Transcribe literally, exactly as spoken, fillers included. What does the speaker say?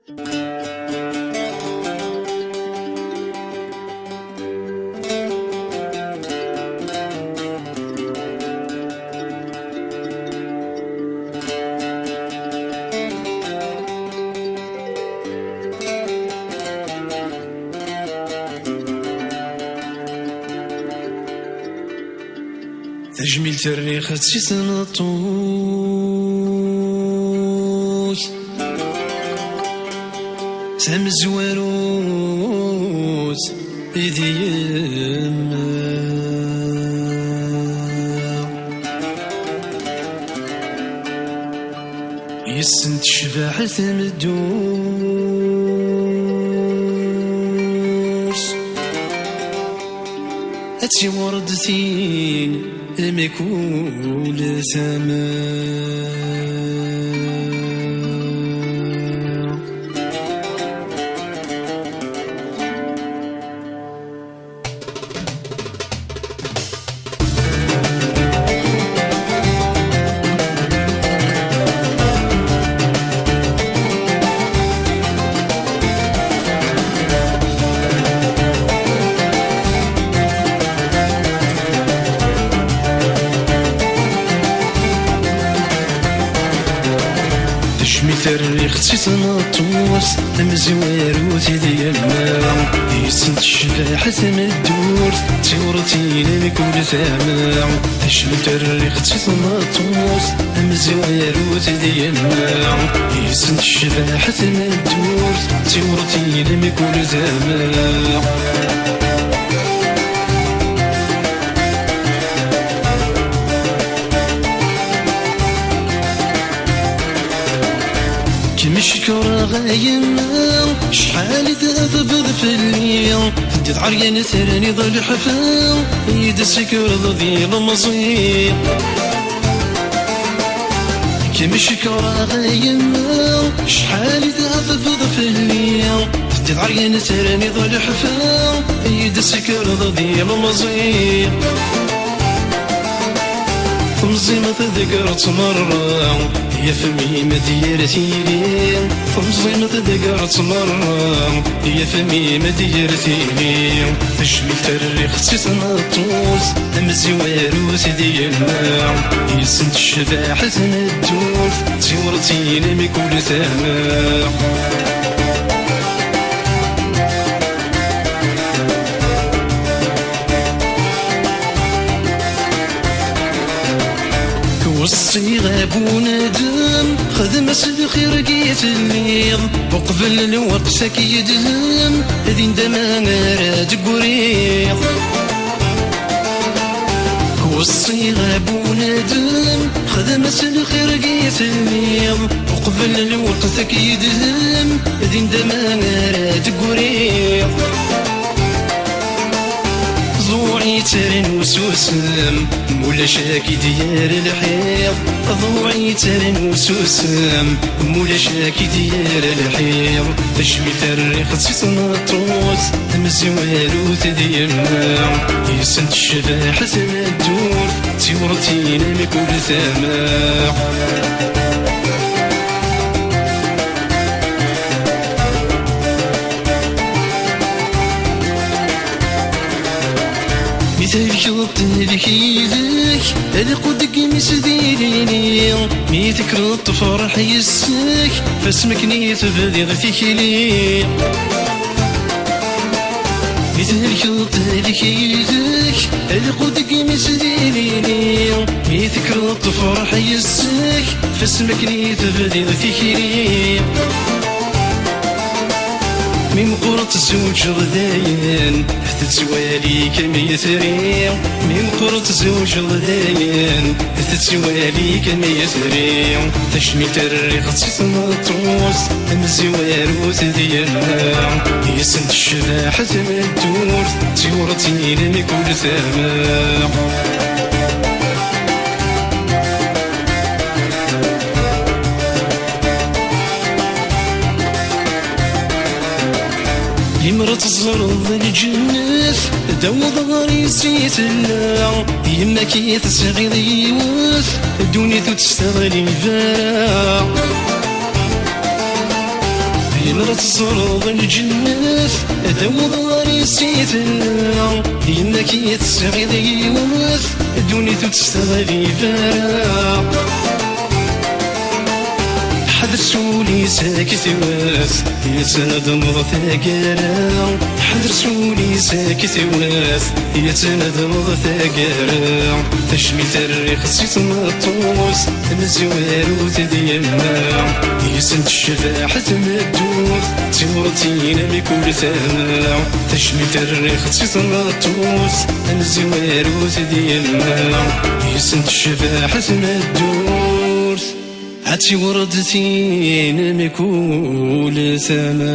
Tajmilt rriɣ-tt i tmeṭṭut tamezwarut i d yemma. Yes-sent ccbaḥa tameddurt ad tiwreḍ tin mkul tama. Tejmilt rriɣ-tt i tmeṭṭut tamezwarut i d yemma. Yes-sent ccbaḥa tameddurt tiwreḍ tin mkul tama. Tejmilt rriɣ-tt i tmeṭṭut tamezwarut i d yemma. Yes-sent ccbaḥa tameddurt tiwreḍ tin mkul tama. Kem cekreɣ a yemma, cḥal i tɣeḍbeḍ fell-i, teddiḍ ɛeryan terniḍ lḥefla, i yi-d-tessekreḍ d ilemẓi. Kem cekreɣ a yemma, cḥal i tɣeḍbeḍ fell-i, teddiḍ ɛeryan terniḍ lḥefla, i yi-d-tessekreḍ d ilemẓi. Temẓi ma tḍeggreḍ-tt merra, yafem-im ad d-yerr tili. Temẓi ma tḍeggreḍ-tt merra, yafem-im ad d-yerr tili. Tajmilt rriɣ-tt i tmeṭṭut tamezwarut d yemma. Yes-sent ccbaḥa tameddurt tiwreḍ tin mkul tama. Weṣṣiɣ a bunadem, xdem-as lxir deg i telliḍ, uqbel lweqt ad k-yedhem, din d aman ara d-tegriḍ. Weṣṣiɣ a bunadem, xdem-as lxir deg i telliḍ, uqbel lweqt ad k-yedhem, din d aman ara d-tegriḍ. Ḍuɛ-itt rnu susem, mulac ad k-id-yerr lḥiḍ. Ḍuɛ-itt rnu susem, mulac ad k-id-yerr lḥiḍ. Tajmilt rriɣ-tt i tmeṭṭut tamezwarut d yemma. Yes-sent ccbaḥa tameddurt tiwreḍ tin mkul tama. Mi thelkeḍ tehlek yid-k, lqut deg imi-s d ilili. Mi tekkreḍ tefreḥ yes-k, fasem akken i tebdiḍ tikli. Mi thelkeḍ tehlek yid-k, lqut deg imi-s d ilili. Mi tekkreḍ tefreḥ yes-k, fasem akken i tebdiḍ tikli. Mi meqqreḍ tzewǧeḍ dayen, tettwali-k am yetri. Mi meqqreḍ tzewǧeḍ dayen, tettwali-k am yetri. Tajmilt rriɣ-tt i tmeṭṭut tamezwarut d yemma. Yes-sent ccbaḥa tameddurt tiwreḍ tin mkul tama. Limer ad teẓreḍ lǧennet, d awweḍ ɣer-s i tella. Yemma-k i tesɛiḍ yiwet, ddunit ur testeɣlib ara. Mi ara teẓreḍ lǧennet, ad taweḍ ɣer yessi tella, yenna-k i tesɛiḍ yiwet, ddunit ur testeɣlib ara. Ḥader s wul-is ad k-tewwet, yettnadmeḍ taggara. Ḥader s wul-is ad k-tewwet, yettnadmeḍ taggara. Tacmilt rrix si tmeṭṭut, tamezwarut d yemma, yis-sent ccbaḥ tmeddurt, d tiwṛtin am kul tama. Tacmilt rrix si tmeṭṭut, tamezwarut d yemma, yis-sent ccbaḥ tmeddurt, ad tiwṛtin am kul tama.